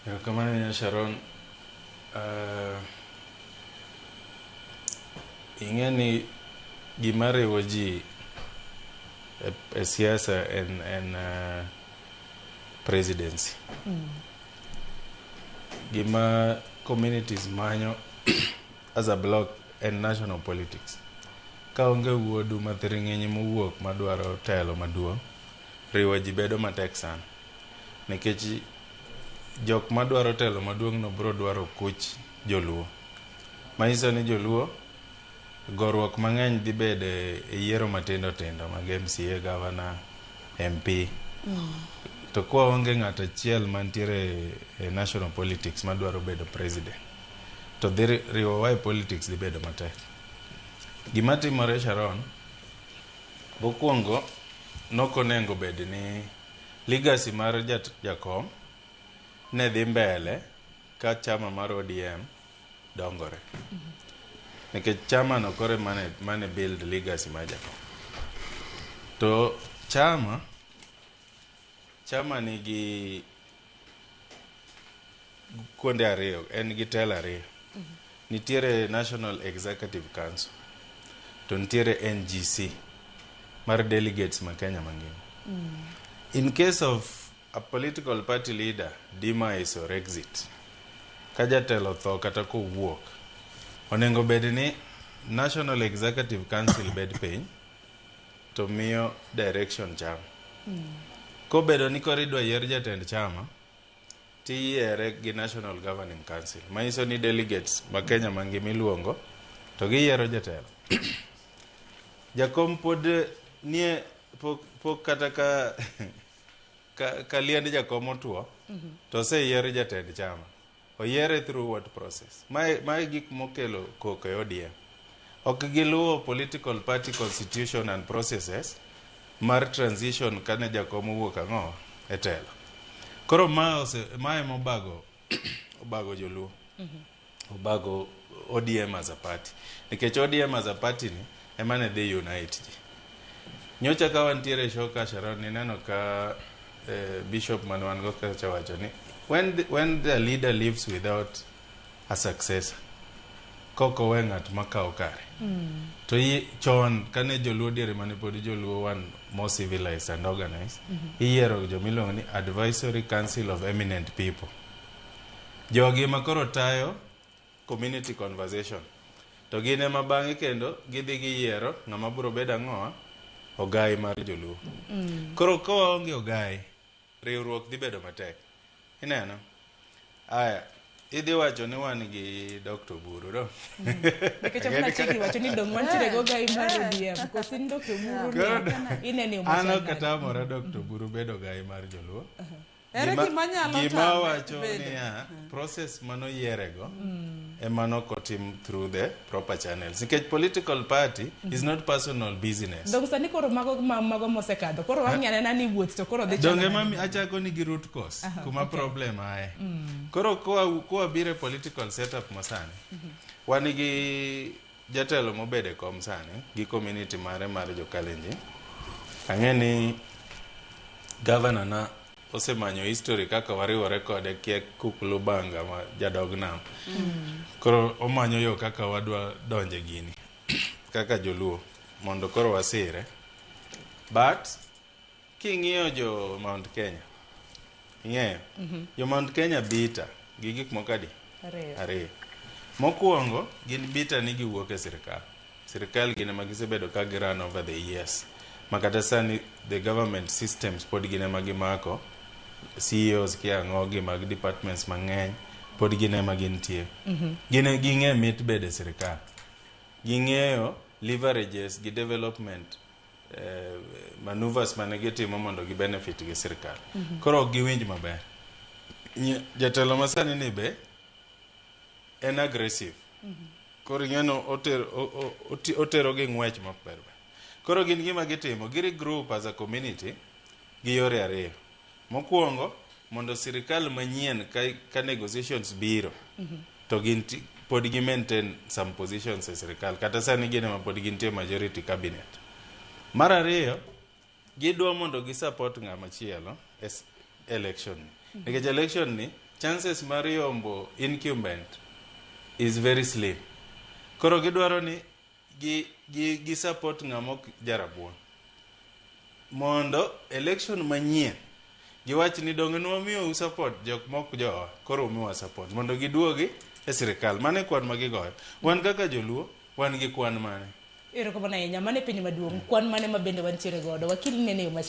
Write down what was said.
Erokamano ahinya Sharon. Ing'e ni gima riwo ji e siasa en presidency. Gima communities manyo as a block en national politics. Ka onge wuodu mathiring'inyi mowuok madwaro telo maduong', riwo ji bedo matek sana. Nikech jok madwaro telo maduong' no biro dwaro kuch joluo. Manyiso ni joluo goruok mang'eny dhi bede e yiero matindo tindo mag MCA, governor, MP. To kwaonge ng'ato achiel mantiere e national politics madwaro bedo president, to dhi riwowa e politics dhi bedo matek. Gima timore, Sharon, mokwongo nokonego bed ni legacy mar jakom ne dhi mbele ka chama mar ODM dongore. Nikech chama no koro mane build legacy mar jakom. To chama nigi kuonde ariyo, en gi telo ariyo. Nitiere National Executive Council to nitiere NGC mar delegates ma Kenya mangima. In case of a political party leader demise or exit, ka jatelo tho kata kowuok, onego bed ni National Executive Council bed piny to miyo direction chama. Kobedo ni koro idwa yier jatend chama, tiyiere gi National Governing Council. Manyiso ni delegates ma Kenya mangima iluongo to giyiero jatelo. Jakom pod nie pok kata ka liend jakom otuo to oseyier jatend chama. Oyiere through what process? Mae gik mokelo koko e ODM. Ok giluwo political party constitution and processes mar transition kane jakom owuok ang'o e telo. Koro mae mobago obago joluo. Obago ODM as a party. Nikech ODM as a party ni ema ne dhi unite ji. Nyocha ka wantiere e show ka, Sharon, nineno ka bishop mane wan go kacha wacho ni when the leader lives without a successor, kok owe ng'at makawo kare, to chon kane joluo diere mane pod joluo wan more civilized and organized, iyiero jomiluongo ni Advisory Council of Eminent People, jogi ema koro tayo community conversation, to gin ema bang'e kendo gidhi giyiero ng'ama biro bedo ang'owa ogai mar joluo. Koro ka waonge ogai, riwruok dhi bedo matek. Ineno aya, idhi wacho ni wan gi Dr. Oburu do. Nikech amuna chiegni wacho ni dong wantiere go gai mar ODM. Koso in Dr. Oburu ni inene yo An machal ok nade? Atamora Dr. Oburu bedo gai mar joluo. Ere gima nyalo Gima tame wacho bedo? niya, process manoyierego ema nokotim through the proper channels, nikech political party is not personal business. Dong sani koro mago mago mosekadho. Koro wang'i anena ni wuoth to koro dhi chalo Donge nade? mami achako ni gi root cause kuma problem aye. Koro kowa biro e political setup masani, wan gi jatelo mobedo e kom sani gi community mare mar jo-Kalenjin. Ang'e ni governor na osemanyo history kaka wariwore kode kia Kukulubanga ma jadog nam. Koro omanyo yo kaka wadwa donje gini kaka joluo mondo koro wasire. But king'iyo jo Mount Kenya, ing'eyo jo Mount Kenya bitter gi gik moko adi? Ariyo. Ariyo. Mokwongo, gin bitter ni giwuok e sirikal. Sirikal gin ema gisebedo ka gi run over the years, ma kata sani the government systems pod gin ema gimako CEOs kia ang'o gi mag departments mang'eny, pod gin ema gintie. Gin ging'e mit bedo e sirikal, ging'eyo leverages gi development maneuvers mane gitimo mondo gi benefit gi sirikal. Koro ok giwinj maber. Jatelo masani ni be en aggressive. Koro ing'eno otero gi ng'wech mok ber ber. Koro gin gima gitimo, gi regroup as a community gi yore ariyo. Mokwongo, mondo sirikal manyien ka negotiations biro, to gin pod gi maintain some positions e sirikal. Kata sani gin ema pod gintie majority cabinet. Mar ariyo, gidwa mondo gi support ng'ama chielo e election ni. Nikech election ni Chances mar yombo incumbent is very slim. Koro gidwaro ni gi support ng'ama ok jarabuon. Mondo election manyien giwach ni donge nwamiyou support jok mok jowa koro umiwa support mondo giduogi e sirikal. Mano e kwan ma gigoyo. Wan kaka joluo wan gi kwan mane? Erokamano ahinya. Mano e penjo maduong'. Kwan mane ma bende wantiere godo? Wakil nene yo machal.